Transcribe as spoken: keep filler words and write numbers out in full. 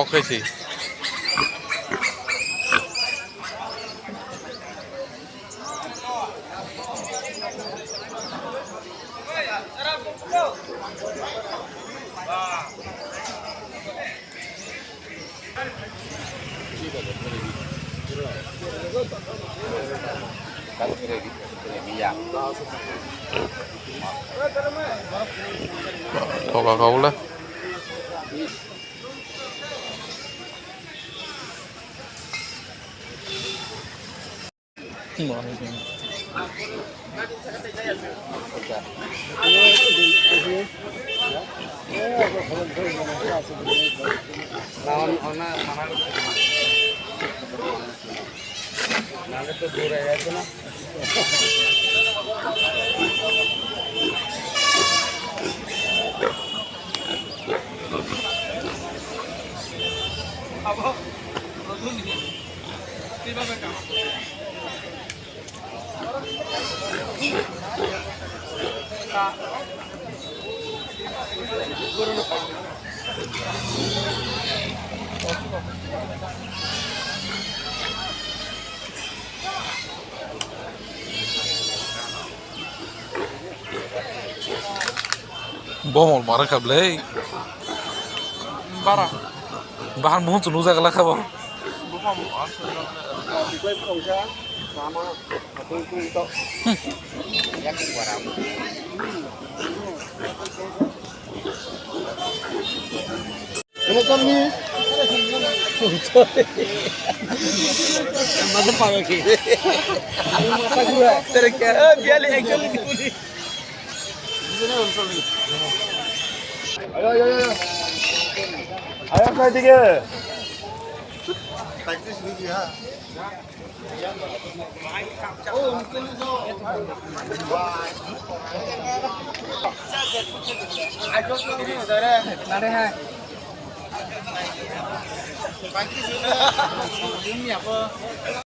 Okay, si. Toka kau le. Bomol mara kha ble. Bara. Bahan muhun chunu jagala kha bo. Buphang. Motherfucker. Terus kayak, eh, biar actually. Ayo, ayo, ayo. Ayo, saya tiga. Taktis dulu ya.